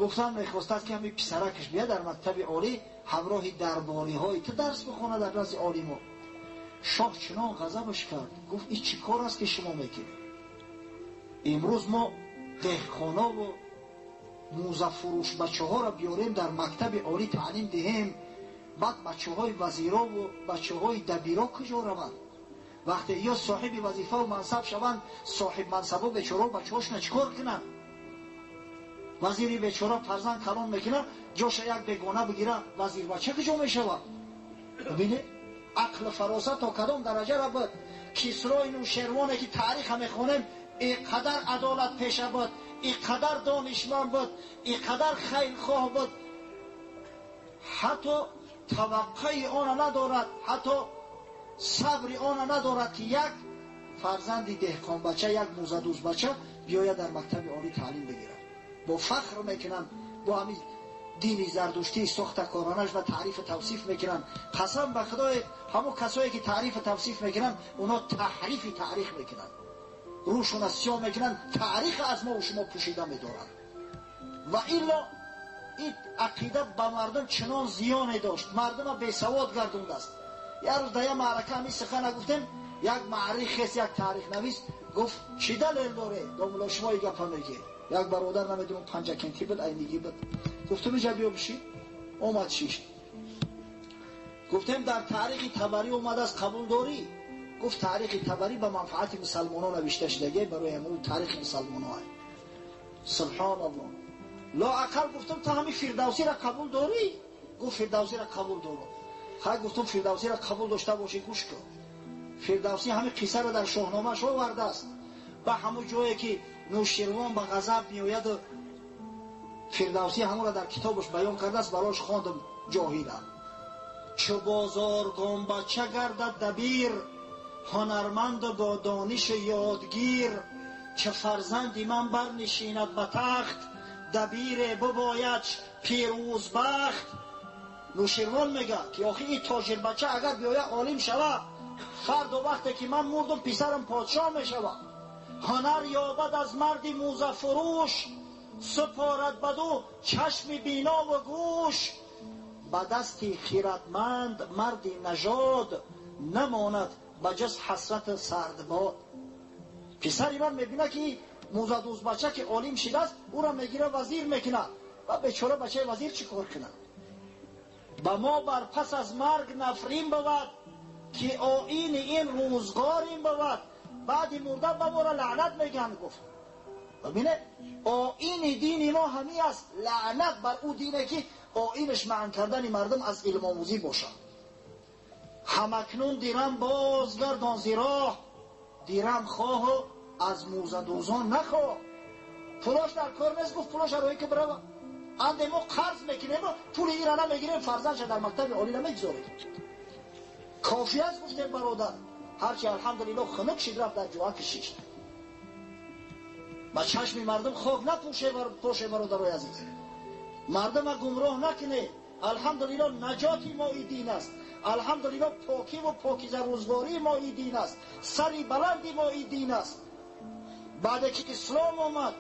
Гуфтан мехостааст ки ҳамин писаракаш бия дар мактаби олӣ ҳамроҳи дарбориҳои ту дарс бихонад дар назди олимо. Шоҳ чунон ғазабаш кард, гуфт ин чӣ кор аст ки шумо мекунед? Имрӯз мо деҳқонову мӯзафурӯш бачаҳоро биёрем дар мактаби олӣ таълим диҳем, баъд бачаҳои вазирову бачаҳои дабиро куҷо раванд? Вақте ё соҳиби вазифаву мансаб шаванд, соҳибмансабо бечорао бачаҳошона чӣ кор кунанд? Вазири бечора фарзанд калон мекунад, ҷоша як бегона бигира, вазирбача куҷо мешавад? Бибинед, ақлу фаросат то кадом дараҷа буд. Кисрои Нӯшервоне ки таъриха мехонем, ин қадар адолат пеша буд, ин қадар донишманд буд, ин қадар хайрхоҳ буд, ҳатто таваққаи она надорад, ҳатто сабри она надорад ки як фарзанди деҳқонбача, як мӯзадӯзбача биёяд дар мактаби олӣ таълим бигирад. Бо фахр мекунанд, бо ҳамин дини зардуштии сохтакоронаш ва таърифу тавсиф мекунанд. Қасам ба худое, ҳамон касое ки таърифу тавсиф мекунанд, оно таҳрифи таърих мекунанд, рӯшона сиёҳ мекунанд, таърих аз мо ва шумо пӯшида медоранд. Ва илло ин ақида ба мардум чунон зиёне дошт, мардума бесавод гардондааст. Як рӯз дар як маърака ҳамин сухана гуфтем, як маърих, як таърихнавис гуфт чӣ далел доре домулло шумо ин гапа мегӯед? Як бародар намедонам панҷакентӣ буд, айнигӣ буд. Гуфтем инҷа биё бишин. Омад шишт. Гуфтем дар таърихи Табарӣ омадааст, қабул дорӣ? Гуфт таърихи Табарӣ ба манфаати мусалмонон навишта шудагӣ, барои ҳамон таърихи мусалмонон. Субҳоналлоҳ. Лоақал гуфтам ту ҳамин Фирдавсиро қабул дорӣ? Гуфт Фирдавсиро қабул дорам. Хай гуфтам Фирдавсиро қабул дошта бошӣ, гӯш кун. Фирдавсӣ ҳамин қиссаро дар шоҳномааш овардааст. Ба ҳамон ҷое ки Нӯшервон ба ғазаб меояд, Фирдавсӣ ҳамонро дар китобаш баён кардааст, барош хондам ҷоҳилам. Чу бозоргонбача гардад дабир, ҳунарманду бо донишу ёдгир, чу фарзанди ман барнишинад ба тахт, дабире бибояд пирӯзбахт. Нӯшервон мегӯяд ки охи ин тоҷирбача агар биёяд олим шавад, фардо вақте ки ман мурдам писарам подшоҳ мешавад. Ҳунар ёбад аз марди мӯзафурӯш, супорад баду чашми бинову гӯш. Ба дасти хиратманд марди нажод намонад ба ҷуз ҳасрати сардбод. Писари ман мебинад ки мӯзадӯзбача ки олим шидааст, ӯро мегирад вазир мекунад. Ва бечора бачаи вазир чӣ кор кунад? Ба мо бар пас аз марг нафрин бувад, ки оини ин рӯзгор ин бувад. Баъди мурдан ба моро лаънат мегӯянд. Гуфт бибинед, оини дини мо ҳамин аст. Лаънат бар ӯ дине ки оинаш манъ кардани мардум аз илмомӯзӣ бошад. Ҳамакнун дирам бозгардон зи роҳ, дирам хоҳу аз мӯзадӯзон нахоҳ. Пулош дар кор нест, гуфт пулош роҳӣ ки бирава. Анде мо қарз мекунем, пули ира намегирем, фарзандша дар мактаби олӣ намегузорем. Кофӣ аст, гуфтем бародар. Ҳарчи алҳамдулиллоҳ хунук шид, рафт дар ҷоа кишид. Ба чашми мардум хок напӯше бародарои азиз. Мардума гумроҳ накунед. Алҳамдулиллоҳ наҷоти мо и дин аст. Алҳамдулиллоҳ покиву покиза рӯзгории мо и дин аст. Сари баланди мо и дин аст. Баъде ки ислом омад,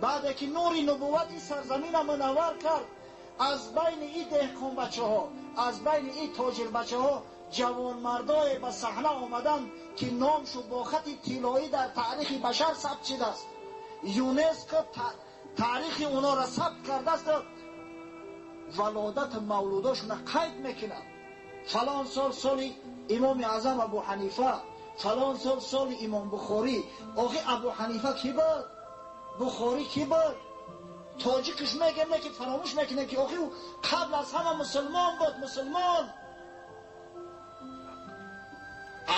баъде ки нури нубувват ин сарзамина мунаввар кард, аз байни ин деҳқонбачаҳо, аз байни ин тоҷирбачаҳо ҷавонмардое ба саҳна омаданд ки номшу бо хати тиллоӣ дар таърихи башар сабт шудааст. ЮНЕСКО таърихи онҳоро сабт кардааст, валодату мавлудошона қайд мекунад. Фалон сол соли имоми аъзам Абу Ҳанифа, фалон сол соли имом Бухорӣ. Охи Абу Ҳанифа кӣ буд? Бухорӣ кӣ буд? Тоҷикиш мегӯем, не ки фаромӯш мекунем ки охи ӯ қабл аз ҳама мусулмон буд, мусулмон.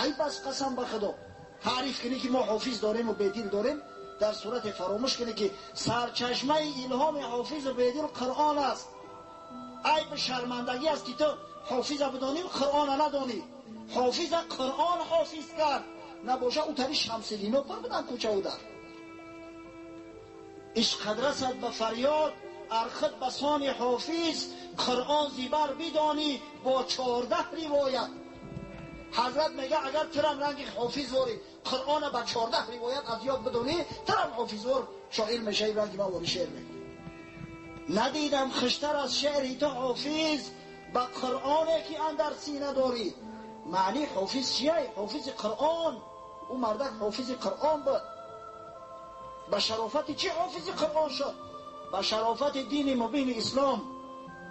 Айб аст, қасам ба худо. Таъриф кунӣ ки мо ҳофиз дорем ва бедил дорем, дар сурате фаромӯш кунӣ ки сарчашмаи илҳоми ҳофизу бедил Қуръон аст. Айб шармандагӣ аст ки ту ҳофиза бидонӣ ва Қуръона надонӣ. Ҳофиза Қуръон ҳофиз кард. Набоша ӯ тари Шамсиддино пур будан кӯчаву дар. Ишқад расад ба фарёд, архид ба сони ҳофиз, Қуръон зибар бидонӣ бо 14 ривоят. Ҳазрат мега агар турам ранги ҳофиз ворӣ, Қуръона ба 14 ривоят аз ёд бидонӣ, турам ҳофизвор шоир мешавӣ, ранги ман вори шеър мегӯӣ. Надидам хуштар аз шеъри ту ҳофиз, ба Қуръоне ки андар сина дорӣ. Маъни ҳофиз чие? Ҳофизи Қуръон. Ӯ мардак ҳофизи Қуръон буд. Ба шарофати чӣ ҳофизи Қуръон шуд? Ба шарофати дини мубини ислом,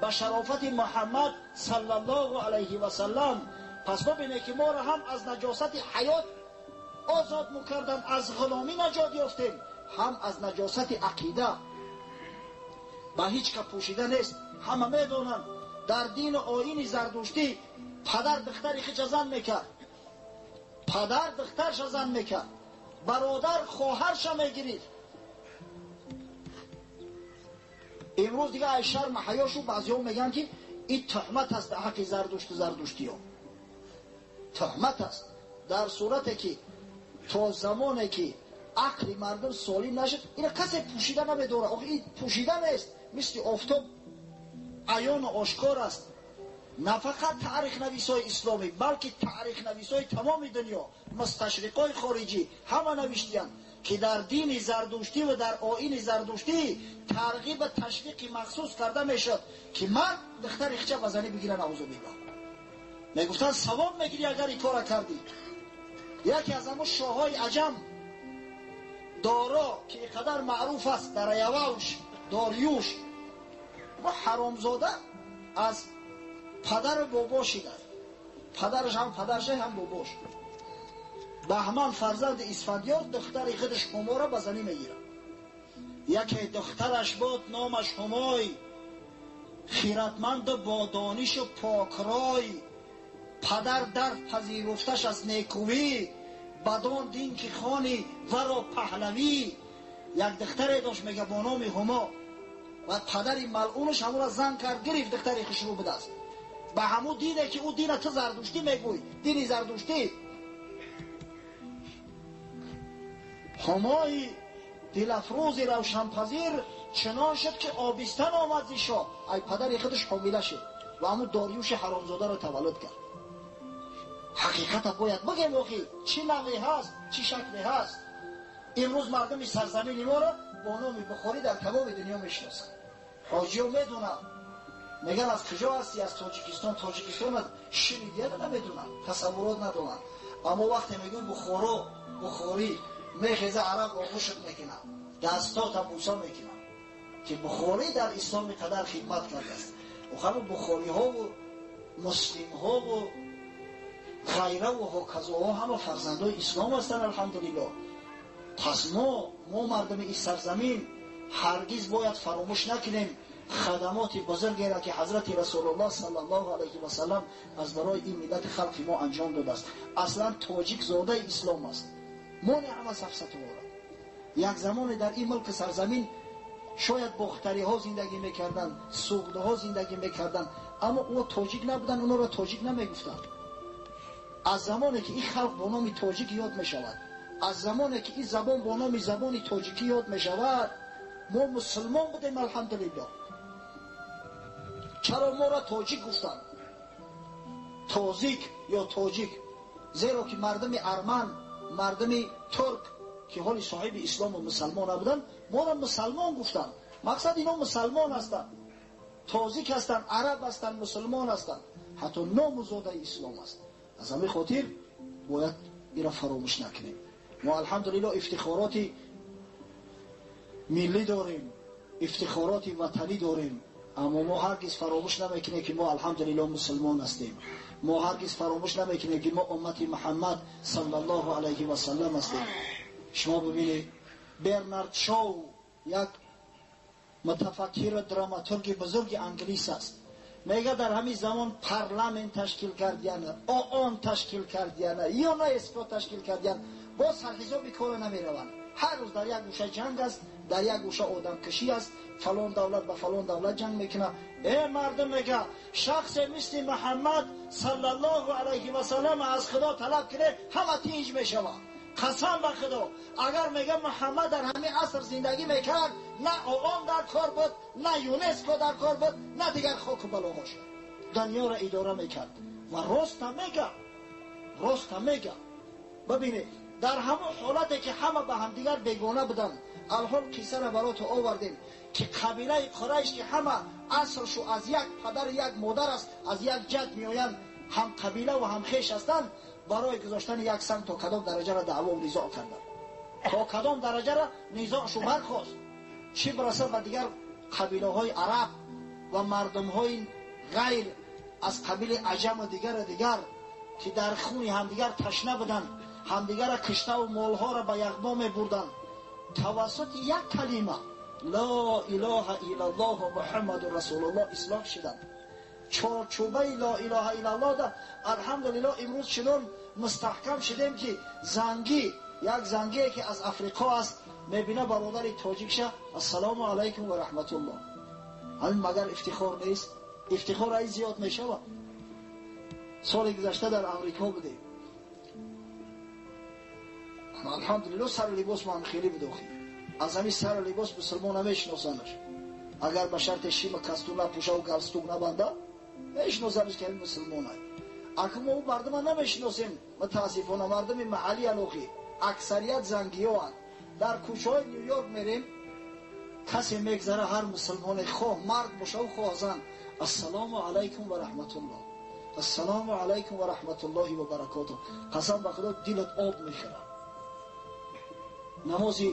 ба шарофати Муҳаммад саллаллоҳу алайҳи васаллам. Пас бибинед ки моро ҳам аз наҷосати ҳаёт озод мекарданд, аз ғуломӣ наҷот ёфтем, ҳам аз наҷосати ақида. Ба ҳеҷ ка пӯшида нест, ҳама медонанд. Дар дину оини зардуштӣ падар духтари хича зан мекард, падар духтарша зан мекард, бародар хоҳарша мегирифт. Имрӯз дига ай шарм ҳаё шу баъзеҳо мегӯянд ки ин туҳмат аст дар ҳаққи зардушту зардуштиё. Туҳмат аст дар сурате ки то замоне ки ақли мардум солим нашуд, ина касе пӯшида намедорад. Охи ин пӯшида нест, мисли офтоб аёну ошкор аст. На фақат таърихнависҳои исломӣ, балки таърихнависҳои тамоми дунё, мусташриқҳои хориҷӣ ҳама навиштиянд ки дар дини зардуштӣ ва дар оини зардуштӣ тарғиб ва ташвиқи махсус карда мешуд ки мард духтари хича ба занӣ бигира, наъузу биллоҳ. Мегуфтанд савоб мегирӣ агар ин кора кардӣ. Яке аз ҳамон шоҳҳои аҷам Доро ки инқадар маъруф аст дар Аявуш, Дориюш, ва ҳаромзода аз падару бобо шидад. Падараш ҳам падарша ҳам бобош. Баҳман фарзанди Исфандиёр духтари худаш Ҳуморо ба занӣ мегирад. Яке духтараш буд номаш Ҳумой, хиратманду бо донишу покрой. Падар дар пазируфташ аз некӯӣ, бадон дин ки хони варо паҳлавӣ. Як духтаре дошт мега бо номи Ҳумо, ва падари малъунаш ҳамура зан кард, гирифт духтари хушрӯ будааст. Ба ҳамун дине ки ӯ дина ту зардуштӣ мегӯй, дини зардуштӣ. Ҳумои дилафрӯзи равшанпазир чунон шуд ки обистан омад зи шоҳ. Ай падари худаш ҳомила шуд ва ҳамун Дориюши ҳаромзодаро таваллуд кард. Ҳақиқата бояд бигем охи чӣ навъе ҳаст, чӣ шакле ҳаст. Имрӯз мардуми сарзамини моро бо номи Бухорӣ дар тамоми дунё мешиносанд. Ҳоҷиё медонанд, мегӯянд аз куҷо ҳастӣ? Аз Тоҷикистон. Тоҷикистон шунидияда намедонанд, тасаввурот надоранд. Аммо вақте мегӯем Бухоро, Бухорӣ, мехеза араб оғӯшат мекунад, дастота бӯса мекунад ки Бухорӣ дар ислом қадар хидмат кардааст. Охаро бухориҳову муслимҳову ғайраву ҳоказоҳо ҳама фарзандои ислом ҳастанд, алҳамдулиллоҳ. Пас мо мардуми ин сарзамин ҳаргиз бояд фаромӯш накунем хадамоти бузургеро ки ҳазрати Расулуллоҳ саллаллоҳу алайҳи васаллам аз барои ин миллати халқи мо анҷом додааст. Аслан тоҷик зодаи ислом аст. Мо ҳама сафсатуворад. Як замоне дар ин мулки сарзамин шояд бохтариҳо зиндагӣ мекарданд, суғдҳо зиндагӣ мекарданд, аммо ӯ тоҷик набуданд, онҳоро тоҷик намегуфтанд. Аз замоне ки ин халқ бо номи тоҷик ёд мешавад, аз замоне ки ин забон бо номи забони тоҷикӣ ёд мешавад, мо мусулмон будем, алҳамдулиллоҳ. Чаро моро тоҷик гуфтанд? Тозик ё тоҷик? Зеро ки мардуми арман, мардуми турк ки ҳоли соҳиби ислому мусалмон набуданд, моро мусалмон гуфтанд. Мақсад ино мусалмон ҳастанд, тозик ҳастанд, араб ҳастанд, мусулмон ҳастанд, ҳатто ному зодаи ислом аст. Аз ҳамин хотир бояд инро фаромӯш накунем. Мо алҳамдулиллоҳ ифтихороти миллӣ дорем, ифтихороти ватанӣ дорем, аммо мо ҳаргиз фаромӯш намекунем ки мо алҳамдулиллоҳ мусулмон ҳастем. Мо ҳаргиз фаромӯш намекунем ки мо уммати Муҳаммад саллаллоҳу алайҳи васаллам ҳастем. Шумо бибинед, Бернард Шоу як мутафаккиру драматурги бузурги англис аст. Мега дар ҳамин замон парламент ташкил кардияна, ООН ташкил кардияна, ЮНЕСКО ташкил кардиян, боз сарҳисоби кора намераванд. Ҳар рӯз дар як гӯша ҷанг аст, дар як гӯша одамкашӣ аст, фалон давлат ба фалон давлат ҷанг мекунад. Э мардум, мега шахсе мисли Муҳаммад саллаллоҳу алайҳи васаллам аз Худо талаб кунед, ҳама тинҷ мешавад. Қасам ба Худо, агар мега Муҳаммад дар ҳамин аср зиндагӣ мекард, на ООН дар кор буд, на ЮНЕСКО дар кор буд, на дигар хоку балоҳо шуд. Дунёро идора мекард. Ва роста мега, роста мега. Бибинед, дар ҳамон ҳолате ки ҳама ба ҳамдигар бегона буданд, алҳол қиссаро барото овардем ки қабилаи Қурайш, ки ҳама аслшу аз як падар, як модар аст, аз як ҷад меоянд, ҳам қабила ва ҳам хеш ҳастанд, барои гузоштани як санг то кадом дараҷаро даъво низоъ карданд, то кадом дараҷаро низоъшу бархост. Чӣ бирасад ба дигар қабилаҳои араб ва мардумҳои ғайр аз қабили аҷаму дигару дигар, ки дар хуни ҳамдигар ташна буданд, ҳамдигарро киштаву молҳоро ба яғмо мебурданд. Тавассути як калима ло илоҳа иллаллоҳ муҳаммадун расулуллоҳ ислоҳ шуданд. Чорчӯбаи ло илоҳа иллаллоҳ да алҳамдулиллоҳ имрӯз чунон мустаҳкам шудем, ки зангӣ, як зангие ки аз Африқо аст, мебина бародари тоҷикша, ассалому алайкум ва раҳматуллоҳ. Ҳамин магар ифтихор нест? Ифтихор ай зиёд мешавад. Соли гузашта дар Амрико будем. Алҳамдулиллоҳ, сару либос ман хеле буд. Охи аз ҳамин сару либос мусулмон намешиносанаш. Агар ба шарте шима костюм напӯшаву галстук набанда, мешиносанаш, ки ҳамин мусулмонай. Аку мо ӯ мардума намешиносем, мутаассифона. Мардуми маҳалли алохи аксарият зангиёанд. Дар кӯчаҳои Нью-Йорк мерем, касе мегзара, ҳар мусулмоне, хоҳ мард бошаву хоҳ зан, ассалому алайкум ва раҳматуллоҳ, ассалому алайкум ва раҳматуллоҳи ва баракотуҳ. Қасам ба Худо, дилат об мехӯрад. Намози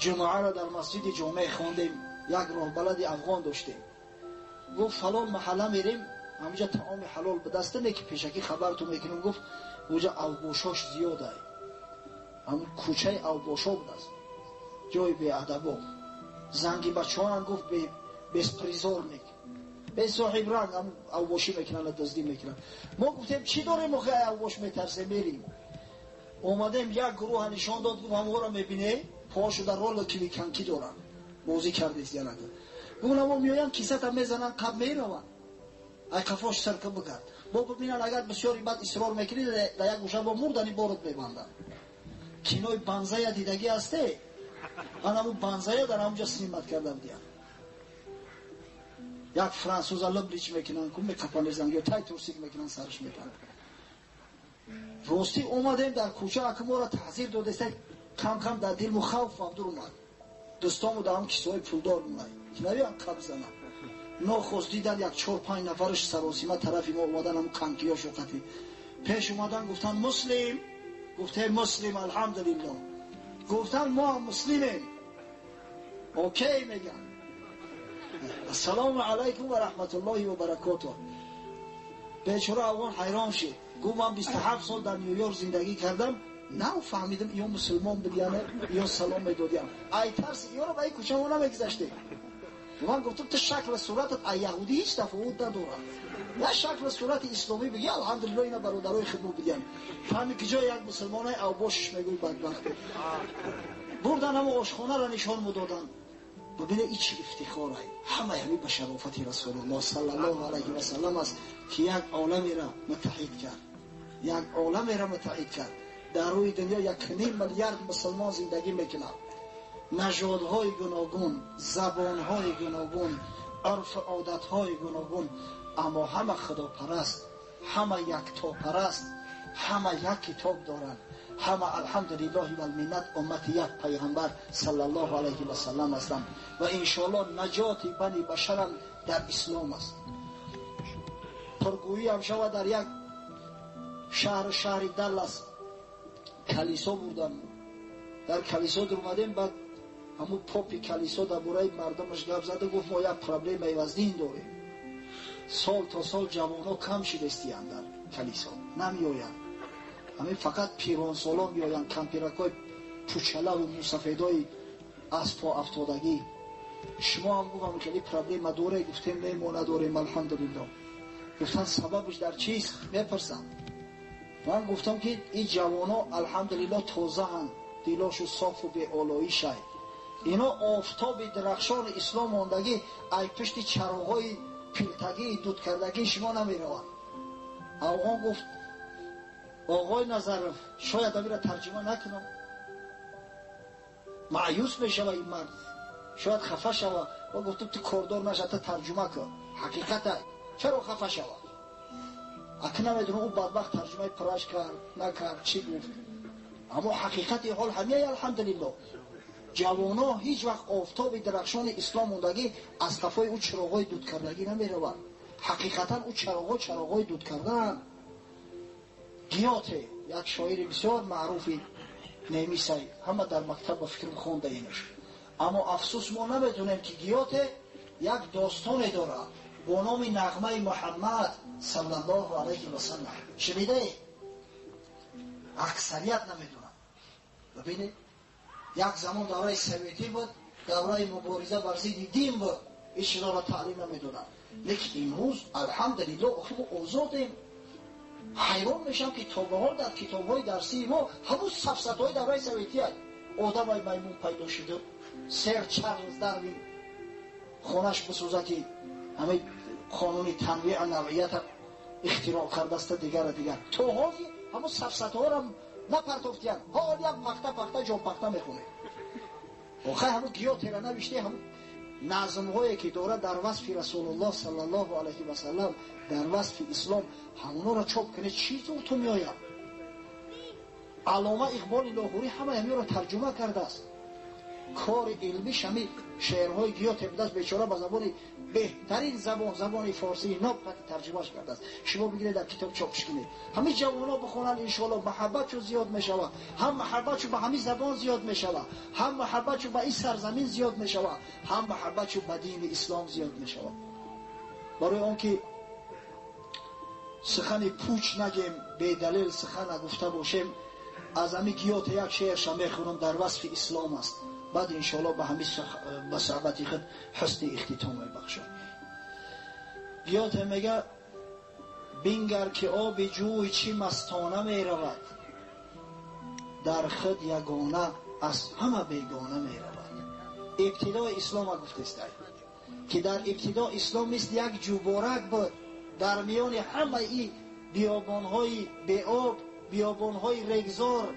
ҷумъаро дар масҷиди ҷомеъ хондем. Як роҳбалади афғон доштем, гуфт: «Фалон маҳалла мерем, ҳаминҷа таоми ҳалол ба даста не, ки пешакӣ хабартон мекунем». Гуфт: «Уҷа авбошош зиёдай». Ҳамин кӯчаи авбошо будааст, ҷои беадабо, занги бачаҳоам, гуфт, беспризорник, бесоҳибранг, ҳам авбошӣ мекунанд, дуздӣ мекунанд. Мо гуфтем: «Чӣ дорем охи, авбош метарсем, мерим». Омадем, як гурӯҳа нишон дод, гуфт: «Ҳамонро мебинӣ, пошу дар ролики коньки доранд, бозӣ кардест янака». Гуфт: «Амо меоянд, кисата мезананд, қаб мераванд, ай қафош сарка бикард, бо бибинанд, агар бисёри бад исрор мекунӣ, дар як гӯша бо мурдани борот мебанданд». Кинои банзая дидагӣ ҳасте? Анаму банзая дар ҳамунҷа снимать карда будиям. Як франсуза либлич мекунанд, ку мекапанезанд ё тай турсик мекунанд, сараш мепаранд. Ростӣ, омадем дар кӯча, ака моро таҳзир додеста, кам кам дар дилму хавф абдур омад. Дӯстому дар ҳам кисои пулдор монай, навиям қаб занам. Нохост дидан, як чор панҷ нафараш саросима тарафи мо омадан, ҳам конькиёшо қатӣ пеш омадан, гуфтан: «Муслим?» Гуфтем: «Муслим, алҳамдулиллоҳ». Гуфтан: «Мо ҳам муслимем». Окей, меган, ассалому алайкум ва раҳматуллоҳи ва баракотуҳ. Бечора афғон ҳайрон шид, гуфт: «Ман 27 сол дар Нью-Йорк зиндагӣ кардам, нав фаҳмидам, ё мусулмон будияне, ё салом медодиям. Ай тарси ёро ба ин кӯча мо намегузаштем». Ман гуфтам: «Ту шакли суратат ай яҳудӣ ҳеҷ тафовут надорад, я шакли сурати исломӣ бигӣ, алҳамдулиллоҳ, ина бародарои худмо будиян». Фаҳми ки ҷои як мусулмонаи авбошиш мегӯй, бадбахт. Бурдан, ҳамо ошхонаро нишон медоданд. Бибине, ин чӣ ифтихорай! Ҳамаи ҳамин ба шарофати Расулуллоҳ саллаллоҳу алайҳи васаллам аст, ки як оламеро муттаҳид кард, як оламеро муттаҳид кард. Дар рӯи дунё 1.5 миллиард мусулмон зиндагӣ мекунад, нажодҳои гуногун, забонҳои гуногун, урфу одатҳои гуногун, аммо ҳама худопараст, ҳама яктопараст, ҳама як китоб доранд, ҳама, алҳамдулиллоҳи валминнат, уммати як пайғамбар саллаллоҳу алайҳи васаллам ҳастанд ва иншоаллоҳ наҷоти бани башарам дар ислом аст. Пургӯиам шава, дар як шаҳр, шаҳри Даллас, калисо бурдан. Дар калисо дуромадем, баъд ҳамун попи калисо дар бораи мардумаш гап зада, гуфт: «Мо як проблемаи вазнин дорем, сол то сол ҷавонҳо кам шидестиянд, дар калисо намеоянд, ҳамин фақат пиронсолон меоянд, кампиракҳои пучалаву мусафедои аз по афтодагӣ. Шумо ҳам», гуфт, «хеле проблема доре?» Гуфтем: «Не, мо надорем, алҳамдулиллоҳ». Гуфтанд: «Сабабаш дар чист?» Мепурсам. Ман гуфтам, ки ин ҷавоно, алҳамдулиллоҳ, тозаанд, дилошу софу беолоишай, ино офтоби дурахшони ислом мондагӣ, ай пушти чароғҳои пилтагии дудкардагии шумо намераванд. Афғон гуфт: «Оғои Назаров, шояд амира тарҷума накунам, маъюс мешава ин мард, шояд хафа шава». Ва гуфтам: «Ту кордор наша, ту тарҷума кун, ҳақиқата, чаро хафа шава?» Ака, намедонам, ӯ бадбахт тарҷумаи пураш кард, накард, чӣ гуфт, аммо ҳақиқати ҳол ҳамияй, алҳамдулиллоҳ. Ҷавоно ҳеҷ вақт офтоби дарахшони ислом мондагӣ аз қафои ӯ чироғҳои дудкардагӣ намеравад. Ҳақиқатан ӯ чароғҳо чароғҳои дудкардаанд. Гёте як шоири бисёр маъруфи немисай, ҳама дар мактаб ба фикрам хонда инаш. Аммо афсӯс мо намедонем ки Гёте як достоне дорад бо номи Нағмаи Муҳаммад саллаллоҳу алайҳи васаллам. Шунидаед? Аксарият намедонанд. Бибинед, як замон давраи советӣ буд, давраи мубориза бар зидди дин буд, ин чизоро таълим намедоданд. Лекин имрӯз алҳамдулиллоҳ охир мо озодем. Ҳайрон мешавам ки то ба ҳол дар китобҳои дарсии мо ҳамун сафсатҳои давраи советӣ аст. Одамай маймун пайдо шуда, сер Чарлз Дарвин хонаш бисӯза ки ҳамаи қонуни танвеъ навъията ихтироъ кардаста, дигара дигар. То ҳозир ҳамун сафсатҳоро напартофтиянд. Ҳол як пахта пахта ҷонпахта мехонед. Охай ҳамун Гётера навиште, ҳамун назмҳое ки дорад дар васфи Расулуллоҳ саллаллоҳу алайҳи васаллам, дар васфи ислом, ҳамонҳоро чоп кунед, чӣ зурту меояд. Аллома Иқболи Лоҳурӣ ҳамаи ҳаминро тарҷума кардааст. Кори илмиш ҳами шеърҳои Гёте будааст. Бечора ба забони беҳтарин забон, забони форсии ноб қати тарҷумаш кардааст. Шумо бигиред дар китоб чопш кунед. Ҳамин ҷавонҳо бихонанд, иншоаллоҳ маҳаббатшо зиёд мешавад, ҳам маҳаббатшо ба ҳамин забон зиёд мешавад, ҳам маҳаббатшо ба ин сарзамин зиёд мешавад, ҳам маҳаббатшо ба дини ислом зиёд мешавад. Барои он ки сухани пуч нагем, бедалел сухан нагуфта бошем, аз ҳамин Гёте як шеърша мехонам, дар васфи ислом аст. Баъд иншоаллоҳ ба ҳамин ба суҳбати худ ҳусни ихтитом мебахшам. Гёте мега: бингар ки оби ҷӯй чӣ мастона меравад, дар худ ягона аз ҳама бегона меравад. Ибтидои ислома гуфтестай ки дар ибтидо ислом мисли як ҷӯборак буд дар миёни ҳамаи биёбонҳои беоб, биёбонҳои регзор,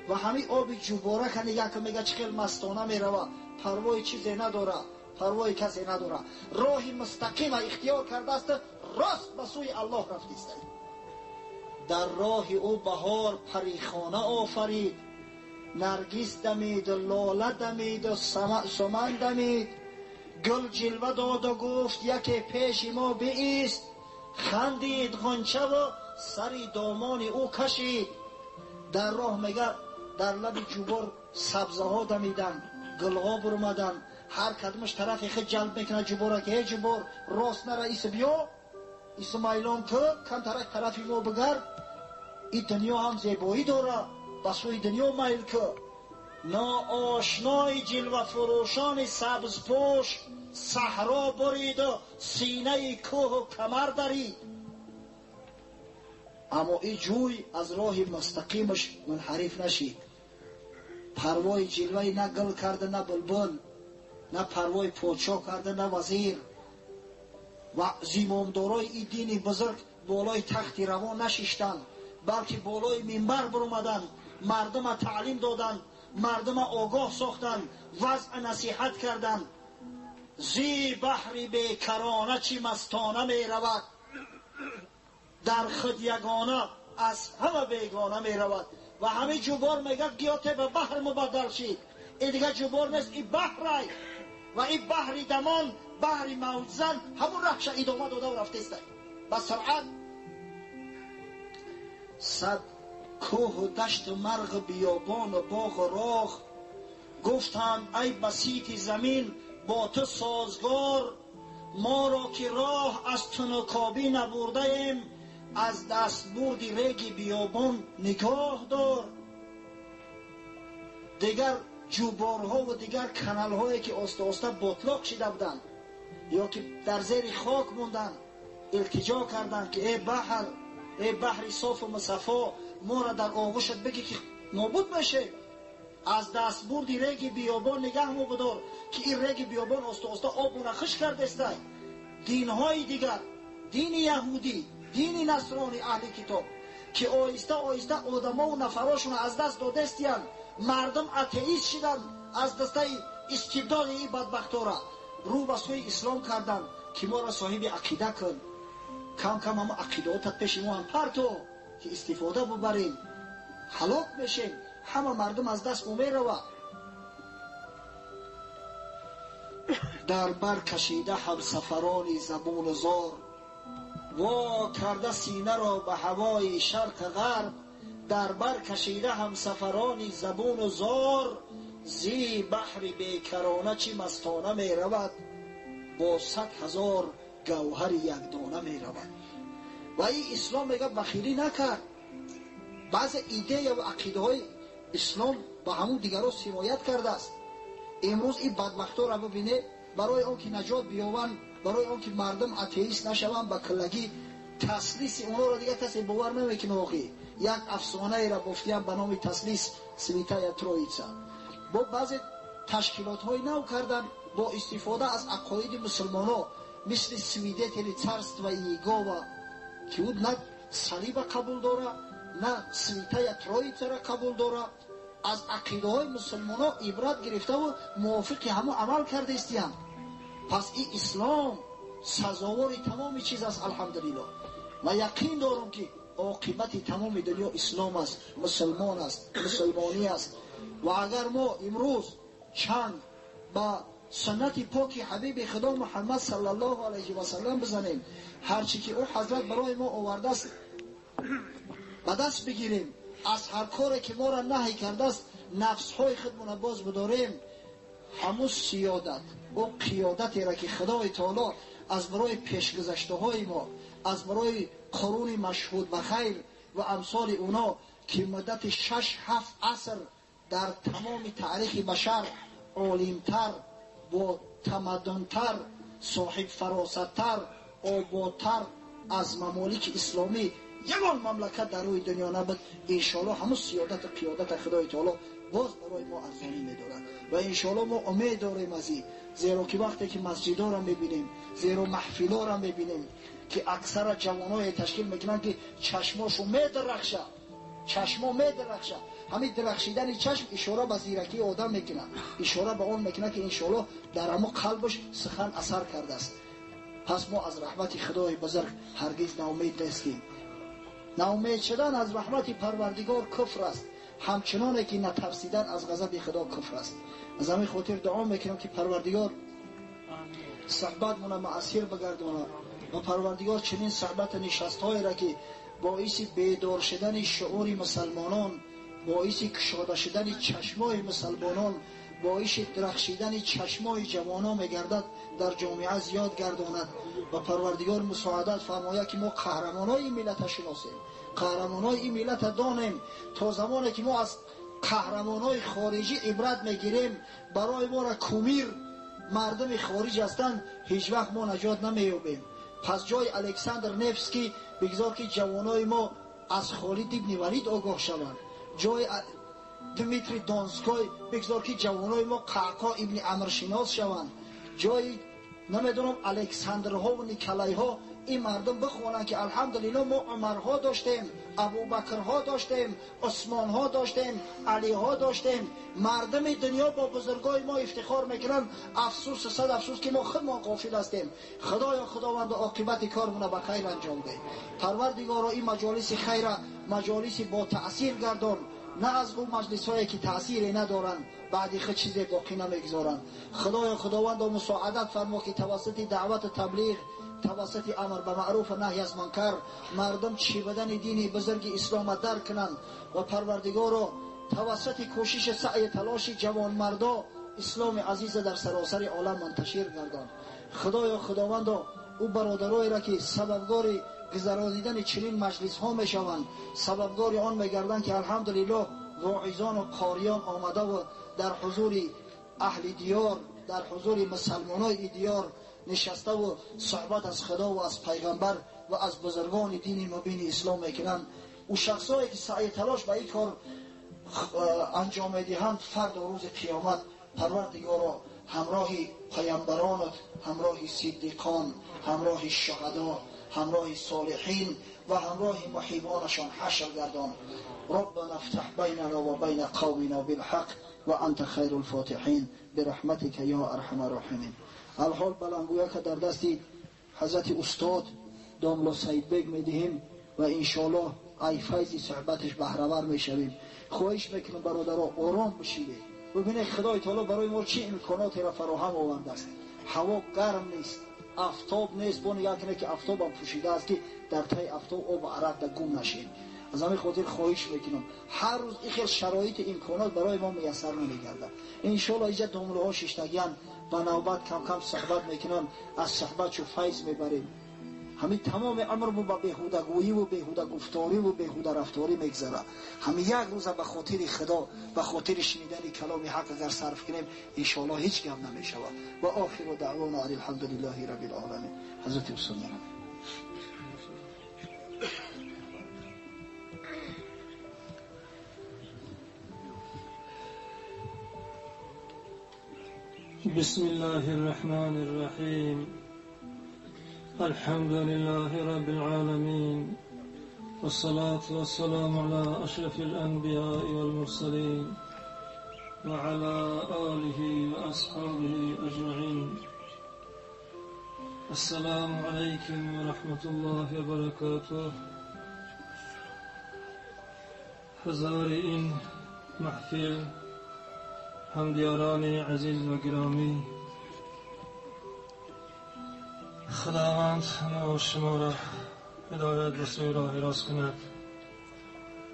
ва ҳамин оби ҷӯборака нигоҳ кун, мега чӣ хел мастона мерава, парвои чизе надора, парвои касе надора, роҳи мустақима ихтиёр кардааст, рост ба сӯи Аллоҳ рафтиста. Дар роҳи ӯ баҳор парихона офарид, наргис дамид, лола дамид, суман дамид, гул ҷилва доду гуфт яке пеши мо биист, хандид ғунчаву сари домони ӯ кашид. Дар роҳ мега дар лаби ҷӯбор сабзаҳо дамиданд, гулҳо бурмаданд, ҳар кадомаш тарафи худ ҷалб мекунад ҷӯбора ки ҳеҷ ҷӯбор рост нара, ис биё, исмайлон ку, камтарак тарафи мо бигард, ин дунё ҳам зебоӣ дора, ба сӯи дунё майл ку. Ноошнои ҷилвафурӯшони сабзпӯш саҳро буриду синаи кӯҳу камар дарид. Аммо ин ҷӯй аз роҳи мустақимаш мунҳариф нашид. Парвои ҷилваи на гул карда, на булбул, на парвои подшоҳ карда, на вазир. Ва зимомдорои ин дини бузург болои тахти равон нашиштанд, балки болои минбар баромаданд, мардума таълим доданд, мардума огоҳ сохтанд, вазъ насиҳат карданд. Зи баҳри бекарона чӣ мастона меравад, дар худ ягона аз ҳама бегона меравад. Ва ҳамин ҷӯбор мегӯяд Гёте ба баҳр мубаддал шид. Ин дигар ҷӯбор нест, ин баҳрай. Ва ин баҳри дамон, баҳри мавҷзан ҳамун раҳша идома додаву рафтестай ба суръат. Сад кӯҳу дашту марғу биёбону боғу роғ гуфтанд ай басити замин бо ту созгор, моро ки роҳ аз тунукобӣ набурдаем, аз дастбурди реги биёбон нигоҳ дор. Дигар ҷӯборҳову дигар каналҳое ки оста-оста ботлоқ шида буданд ё ки дар зери хок монданд, илтиҷо карданд ки эй баҳр, эй баҳри софу мусаффо, моро дар оғӯшат бигӣ ки нобуд мешем. Аз дастбурди реги биёбон нигаҳ мо бидор ки ин реги биёбон оста-оста обуна хушк кардестай. Динҳои дигар, дини яҳудӣ, дини насронӣ, аҳли китоб ки оҳиста оҳиста одамову нафарошонро аз даст додестиянд, мардум атеист шиданд аз дастаи истибдоди ин бадбахтора, рӯ ба сӯи ислом карданд ки моро соҳиби ақида кун, кам кам ҳама ақидаотат пеши мо ҳам парто ки истифода бубарем, ҳалок мешем, ҳама мардум аз даст мо меравад. Дар бар кашида ҳамсафарони забун зор, во карда сина ро ба ҳавои шарқ ғарб, дар бар кашида ҳамсафарони забун зор, зи баҳри бекарона чи мастона меравад, бо 100,000 гавҳари якдона меравад. Ва ин ислом мегӯяд бахилӣ накард. Баъзе идея ва ақидаҳои ислом ба ҳамун дигарҳо сироят кардааст. Имрӯз ин бадбахтҳоро бибинед, барои он ки наҷот биёванд, барои он ки мардум атеист нашаванд, ба киллагӣ таслиси онҳоро дигар касе бовар намекунад. Охи як афсонаеро бофтиям ба номи таслис Святая Троица. Бо баъзе ташкилотҳои нав кардан бо истифода аз ақоиди мусулмонҳо, мисли свидетели царства Иегова, ки ӯ на салиба қабул дора, на Святая Троицаро қабул дора, аз ақидаҳои мусулмонҳо ибрат гирифтаву мувофиқи ҳамон амал кардаистиянд. Пас ин ислом сазовори тамоми чиз аст, алҳамдулиллоҳ. Ва яқин дорам ки оқибати тамоми дунё ислом аст, мусулмон аст, мусулмонӣ аст. Ва агар мо имрӯз чанд ба суннати поки ҳабиби худо Муҳаммад саллаллоҳу алайҳи васаллам бизанем, ҳарчи ки ӯ ҳазрат барои мо овардааст ба даст бигирем, аз ҳар коре ки моро наҳй кардааст нафсҳои худмонро боз бидорем, ҳамун сиёдат, ӯ қиёдатеро ки Худои Таоло аз барои пешгузаштаҳои мо, аз барои қуруни машҳуд ба хайр ва амсоли уно ки муддати 6-7 аср дар тамоми таърихи башар олимтар, бо тамаддунтар, соҳиб фаросаттар, ободтар аз мамолики исломӣ ягон мамлакат дар рӯи дунё набуд, иншоаллоҳ ҳамун сиёдату қиёдата Худои Таоло боз барои мо арзонӣ медорад. Ва иншоаллоҳ мо умед дорем аз ин, зеро ки вақте ки масҷидоро мебинем, зеро маҳфилоро мебинем ки аксара ҷавоное ташкил мекунанд ки чашмошон медарахшад, чашмо медарахшад. Ҳамин дарахшидани чашм ишора ба зиракии одам мекунад, ишора ба он мекунад ки иншоаллоҳ дар ҳамон қалбаш сухан асар кардааст. Пас мо аз раҳмати Худои бузург ҳаргиз ноумед нестем. Ноумед шудан аз раҳмати Парвардигор куфр аст, ҳамчуноне ки натарсидан аз ғазаби Худо куфр аст. Аз ҳамин хотир дуо мекунам ки Парвардигор суҳбатмонро муассир бигардонад ва Парвардигор чунин суҳбату нишастҳоеро ки боиси бедор шудани шуури мусалмонон, боиси кушода шудани чашмои мусалмонон, боиси дарахшидани чашмои ҷавонон мегардад, дар ҷомеа зиёд гардонад ва Парвардигор мусоидат фармояд ки мо қаҳрамонои ин миллата шиносем, қаҳрамонои ин миллата донем. То замоне ки мо аз қаҳрамонои хориҷӣ ибрат мегирем, барои моро кумир мардуми хориҷ ҳастанд, ҳеҷ вақт мо наҷот намеёбем. Пас ҷои Александр Невский бигзор ки ҷавонои мо аз Холид ибни Валид огоҳ шаванд, ҷои Дмитрий Донской бигзор ки ҷавонои мо Қаъқо ибни Амршинос шаванд, ҷои намедонам Александрҳо ва Николайҳо ин мардум бихонанд ки алҳамдулиллоҳ мо Умарҳо доштем, Абубакрҳо доштем, Усмонҳо доштем, Алиҳо доштем. Мардуми дунё бо бузургои мо ифтихор мекунанд. Афсӯс, сад афсӯс ки мо худмон ғофил ҳастем. Худоё Худованд оқибати кормона ба хайр анҷом деҳ. Парвардигоро ин маҷолиси хайра маҷолиси бо таъсир гардон, на аз ӯ маҷлисҳое ки таъсире надоранд, баъди худ чизе боқӣ намегузоранд. Худоё Худовандо мусоидат фармо ки тавассути даъвату таблиғ, тавассути амр ба маъруф ва наҳй аз мункар мардум чӣ будани дини бузурги ислома дарк кунанд ва Парвардигоро тавассути кӯшиши саъю талоши ҷавонмардо исломи азиза дар саросари олам мунташир гардон. Худоё Худовандо ӯ бародароеро ки сабабгори гузаронидани чунин маҷлисҳо мешаванд, сабабгори он мегарданд ки алҳамдулиллоҳ воизону қориён омадаву дар ҳузури аҳли диёр, дар ҳузури мусалмонои диёр нишаставу суҳбат аз Худо ва аз пайғамбар ва аз бузургони дини мубини ислом мекунанд. Ӯ шахсое ки саъю талош ба ин кор анҷом медиҳанд, фарду рӯзи қиёмат Парвардигоро ҳамроҳи паямбаронат, ҳамроҳи сиддиқон, ҳамроҳи шуҳадо, ҳамроҳи солиҳин ва ҳамроҳи муҳибонашон ҳашр гардон. ربنا افتح بيننا وبين قومنا بالحق وأنت خير الفاتحين برحمتك يا أرحم الراحمين. الحال بلنگویا که در دستی حضرت استاد داملا سعید بیگ میدهیم و انشالله ای فیض صحبتش بهره ور میشویم. خواهش میکنم برادرها آرام بشید. ببینید خدای تعالی برای ما چه امکاناتی را فراهم آورده است. Ҳаво гарм нест, афтоб нест, бо нигоҳ кунед ки афтобам пӯшида аст ки дар таи афтоб об арақ да гум нашем. Аз ҳамин хотир хоҳиш мекунам, ҳар рӯз ин хел шароити имконот барои мо муяссар намегардад. Иншоаллоҳ инҷа домлаҳо шиштагиян, ба навбат кам-кам суҳбат мекунанд, аз суҳбат чу файз мебарем. Ҳамин тамоми умр мо ба беҳудагӯӣ ва беҳудагуфторӣ ва беҳударафторӣ мегзарад. Ҳамин як рӯза ба хотири Худо, ба хотири шунидани каломи ҳақ агар сарф кунем, иншоаллоҳ ҳеҷ гап намешавад. Ва охиру даъвона алҳамдулиллаҳи раббил оламин. Ҳазрати устод марҳамат. بسم الله الرحمن الرحيم. الحمد لله رب العالمين، والصلاة والسلام على أشرف الأنبياء والمرسلين وعلى آله وأصحابه أجمعين. السلام عليكم ورحمة الله وبركاته. حضار این محفل، همدیاران عزیز و گرامی، خداوند همه و شما را هدایت به سوی راه راست کند.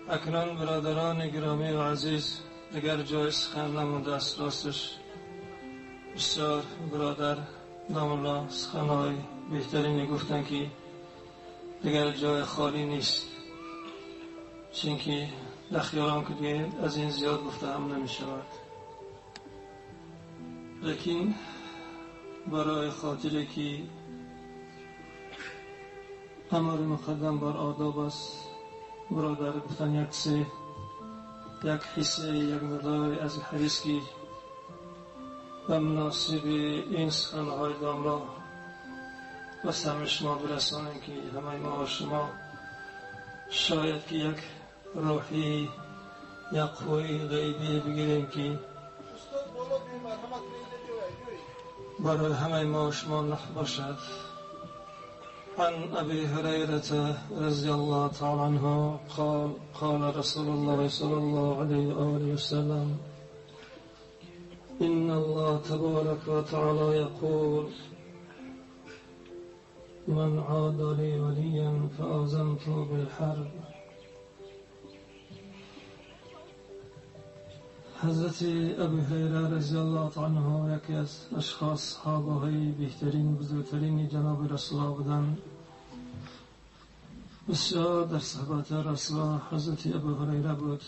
اکنون برادران گرامی و عزیز، دیگر جای سخن نمانده است. راستش بسیار برادر داملا سخنهای بهترینی گفتن که دیگر جای خالی نیست، چون که در خیالم که دیگه از این زیاد گفته هم نمی شود. لیکن برای خاطری که امر مقدم بر آداب است، برادر گفتن یک سه، یک حصه، یک مقدار از حدیث که به مناسب این سخنهای داملا به سمع شما برسانیم که همه ما و شما شاید که یک روحی، یک قوی غیبی بگیریم که برای همه ما و شما نفع باشد. عن أبي هريرة رضي الله تعالى عنه قال قال رسول الله صلى الله عليه وآله وسلم إن الله تبارك وتعالى يقول من عاد لي وليا فآذنته بالحرب. حضرت ابو هریره رضی الله تعالی عنه یکی از اشخاص صحابه های بهترین بزرگترین جناب رسول الله بودند. بسیار در صحبت رسول الله حضرت ابو هریره بود.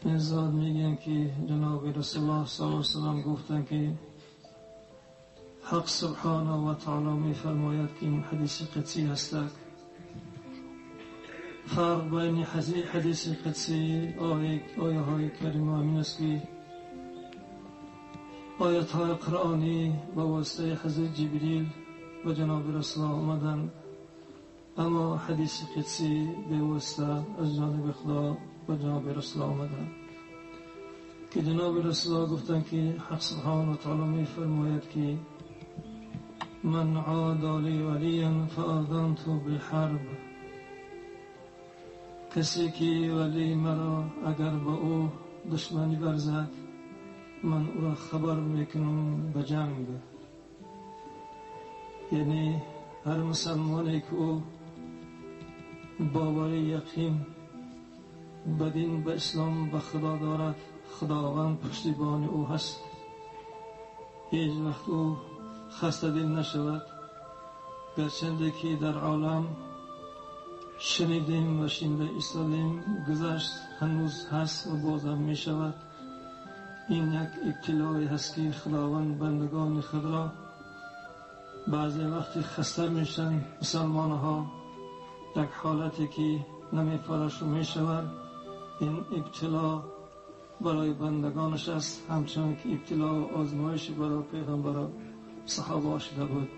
این ذات میگن که جناب رسول الله صلی الله علیه و سلم گفتند که حق سبحانه و تعالی میفرماید که این حدیث قدسی هست. فرق بین حدیث قدسی آیه های کریمه این است که آیت های قرآنی با واسطه حضرت جبریل و جناب رسول الله آمدند، اما حدیث قدسی به واسطه از جانب خدا و جناب رسول الله آمدند که جناب رسول الله گفتند که حق سبحانه و تعالی می فرماید که من عاد لی ولیا فآذنته بالحرب. کسی که ولی مرا اگر با او دشمنی ورزد من او را خبر میکنم به جنگ. یعنی هر مسلمانی که او باور یقین به دین، به اسلام، به خدا دارد، خداوند پشتیبان او هست. هیچ وقت او خسته دل نشود. گرچنده که در عالم شنیدیم و شنیده ایستادیم، گذشت هنوز هست و بازم می شود. این یک ابتلایی هست که خداوند بندگان خود را بعضی وقتی خسته میشن مسلمان ها، یک حالتی که نمیپرش می شود. این ابتلا برای بندگانش است، همچنان که ابتلا و آزمایش برای پیغمبر صحابه شده بود.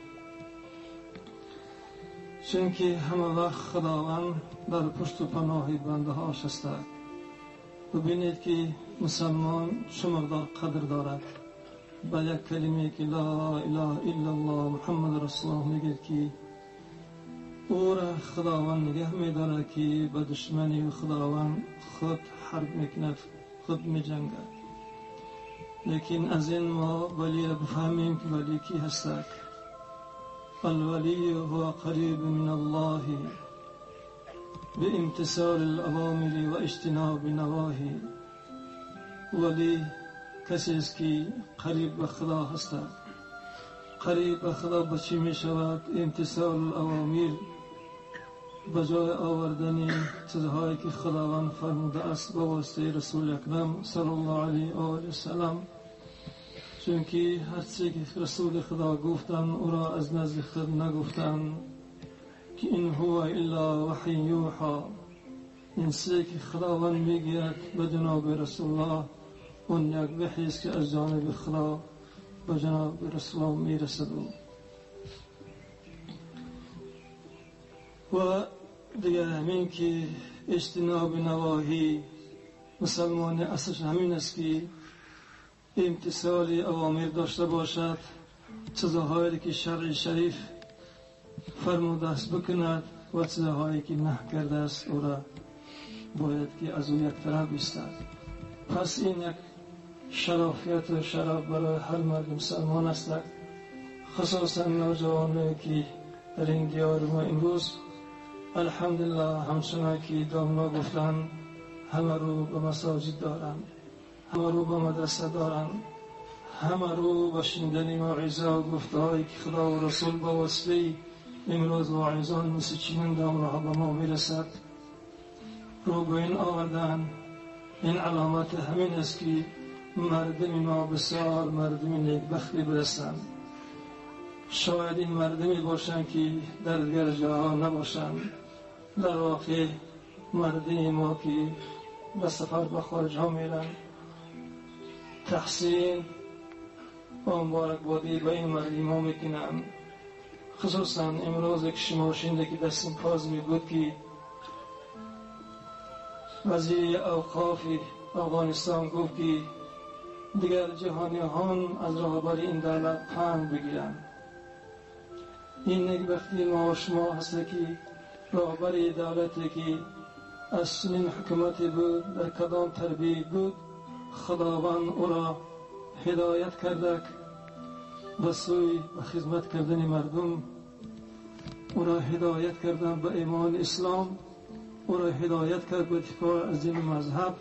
چون که همه وقت خداوند در پشت و پناه بنده هاش است. ببینید که مسلمان چه مقدار قدر دارد. با یک کلمه که لا اله الا الله محمد رسول الله میگه که او را خداوند نگه میدارد که به دشمنی خداوند خود حرب میکند، خود میجنگد. Лекин аз ин мо валиро бифаҳмем ки вали кӣ ҳастак. الولی هو قریب من الله بامتثال الاوامر و اجتناب نواهی. ولی کسی است که قریب به خدا هست. قریب به خدا به چی می شود؟ امتثال الاوامر، به جای آوردن چیزهایی که خداوند فرموده است به واسطه رسول اکرم صلی الله علیه و آله و سلم. چونکه هرچی که رسول خدا گفتن او را از نزد خود نگفتن که این هو الا وحی یوحی. این چیزی که خداوند میگوید به جناب رسول الله اون یک وحی است که از جانب خدا به جناب رسول الله میرسد. و دیگر همین که اجتناب نواهی، مسلمان اصلش همین است که امتثال اوامر داشته باشد، چیزهایی که شرع شریف فرموده است بکند و چیزهایی که نه کرده است او را باید که از او یک طرف ایستد. پس این یک شرافیت و شرف برای هر مرد مسلمان است، خصوصا نوجوانایی که در این دیار ما امروز الحمدلله همچنان که دامنا گفتن همه رو به مساجد دارند، همه رو به مدرسه دارند، همه رو به شنیدن موعظه و گفته‌هایی که خدا و رسول با واسطه امروز واعظان مثل چنین دامناها به ما میرسد رو به این آوردن. این علامت همین است که مردم ما بسیار مردم نیکبختی برسند. شاید این مردمی باشند که در دیگر جاها نباشند. در واقع مردم ما که به سفر به خارج ها میرن، تحسین و مبارکبادی به این مردم ما میکنن. خصوصا امروز یک شما شنیده که در سیمپاز می بود که وزیر اوقاف افغانستان گفت که دیگر جهانیان از راهبر این دولت پند بگیرند. این نیکبختی ما و شما هست که راهبر دولتی که از چنین حکومتی بود، در کدام تربیت بود، خداوند او را هدایت کرده به سوی به خدمت کردن مردم، او را هدایت کردن به ایمان اسلام، او را هدایت کرد به دفاع از دین مذهب.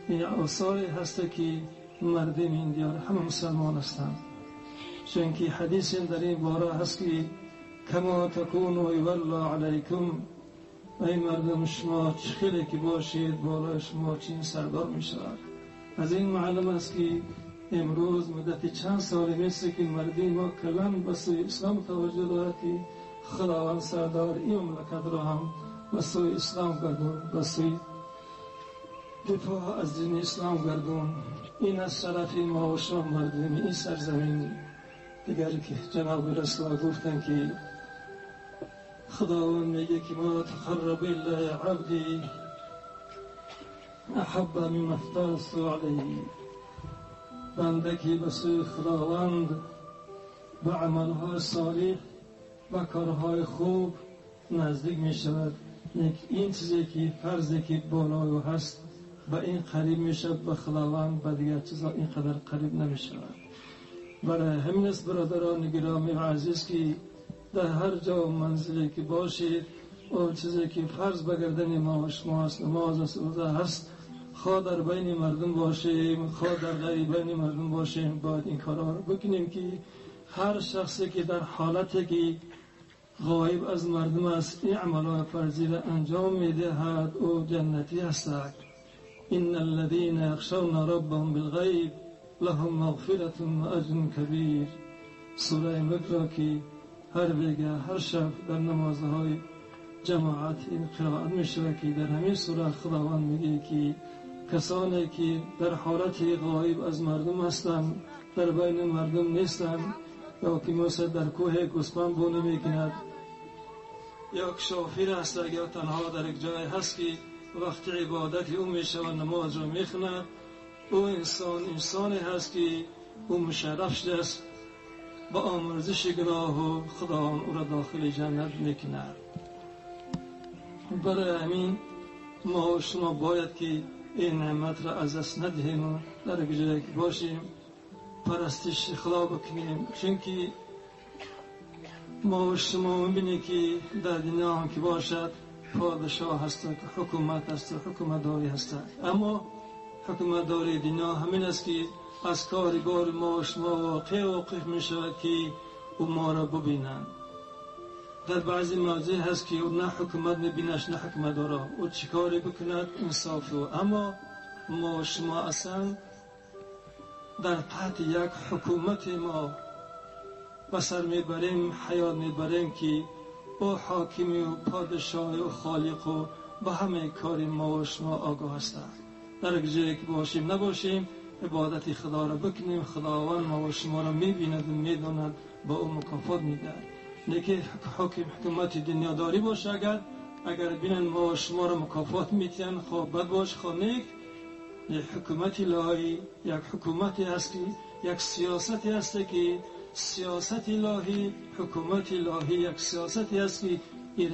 این آثاری هست که مردم این دیار همه مسلمان هستند. چون که حدیث در این باره هست که کما تکونوا یولا علیکم، ای مردم شما چه خیلی که باشید بالای شما چین سردار می شود. از این معلوم است که امروز مدت چند سال میشه که مردم ما کلا به سوی اسلام توجه دارد که خداوند سردار این مملکت را هم به سوی اسلام گردون، به سوی دفاع از دین اسلام گردون. این از شرف ما و شما مردم این سرزمین. دیگر که جناب رسول گفتن که خداوند میگه که ما تقرب الی عبدی احب مما افترضت علیه. بنده که به سوی خداوند به عملهای صالح و کارهای خوب نزدیک می شود، این چیزی که فرضی که بالای او هست به این قریب می شود به خداوند، به دیگر چیزا اینقدر قریب نمی شود. برای همین است برادران گرامی و عزیز که در هر جا و منزلی که باشید، اون چیزی که فرض به گردن ما و شما است، نماز است، روزه هست، خواه در بین مردم باشیم خواه در غیر بین مردم باشیم، باید این کارها رو بکنیم که هر شخصی که در حالتی که غایب از مردم است این عملهای فرضی را انجام میدهد او جنتی است. ان الذين يخشون ربهم بالغیب لهم مغفرة و اجر کبیر. سوره ملک را که هر بیگه هر شب در نمازهای جماعت این قرائت می شود که در همین سوره خداوند میگه که کسانی که در حالت غایب از مردم هستند، در بین مردم نیستند، یا که مثل در کوه گوسفند بونه میکند، یا که شافیر هست یا تنها در یک جای هست که وقت عبادت او میشود نماز رو میخوند، او انسان انسانی هست که او مشرف شده است با آمرزش گناه و خداوند او را داخل جنت میکند. برای همین ما و شما باید که این نعمت را از دست ندهیم و Дар ҷое ки бошем парастиш Худо бикунем, чунки мо ва шумо мебинем ки дар дунё ҳам ки бошад подшоҳ ҳаст, ҳукумат ҳаст, ҳукуматдорӣ ҳаст. Аммо ҳукуматдории дунё ҳамин аст ки аз кори бори мо ва шумо воқеъ воқиф мешавад ки ӯ моро бибинад. Дар баъзе мавзеъ ҳаст ки ӯ на ҳукумат мебинаш, на ҳукуматдоро, ӯ чӣ коре бикунад инсоф ӯ. Аммо мо ва шумо аслан дар таҳти як ҳукумати мо ба сар мебарем, ҳаёт мебарем ки ӯ ҳокими ӯ, подшоҳи ӯ, холиқ ӯ ба ҳамаи кори мо ва шумо огоҳ ҳастанд. Дар ҷое ки бошем набошем ибодати Худоро бикунем, Худованд мо ва шуморо мебинад ва медонад, ба ӯ мукофот медиҳад. Неки ҳоким ҳукумати дунёдорӣ боша, агар бинанд мо ва шуморо мукофот медиҳанд, хоҳ бад бош хоҳ нек, як ҳукумати илоҳӣ, як ҳукумате ҳаст ки як сиёсате ҳаст ки сиёсати илоҳӣ, ҳукумати илоҳӣ як сиёсате ҳаст ки